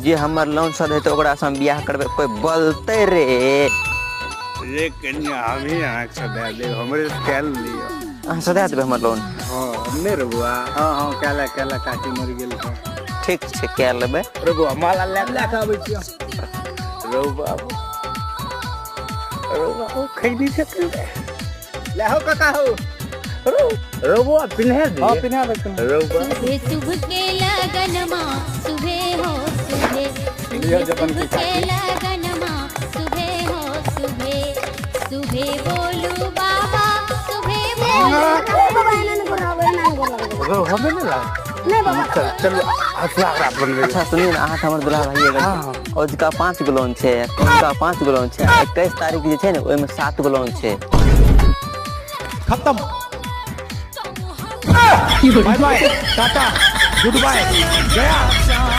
जे हमर लोन सधेतै ओकरासँ हम बियाह करबै। कोइ बोलतै रे? रे कनिया, हमही अहाँके सधा देब, हमरे से कए लिअ। अहाँ सधा देबै हमर लोन? हँ, नहि रे बौआ। हँ हँ, कए कए काकी मरि गेल छै। ठीक छै, कए लेबै। रे बौआ, माला लए लए कऽ आबै छियौ। रौ बाबू, रौ बाबू, खैनी छै ले हो काका हो। रौ रौ बौआ, पिन्हे दे। हाँ, पिन्हा दे। रौ बा। सुबह सुबह के लगन माँ, सुबह हो सुबह। लिअ सुबह जपन सुबह की के काकी। लगन माँ, सुबह हो सुबह। सुबह बोलू बाबा, सुबह बोलू। रौ, हमे नहि लाग। चल चल, हसुआ बनबै। अच्छा सुनियौ ने, अहाँ तऽ हमर दुल्हा भइए गेल। हँ। औजका 5 गो लोन छै, कौनका 5 गो लोन छै, 21 तारीख जे छै ने, ओहिमे 7 गो लोन छै। खत्म, bye bye, tata, good bye, गया।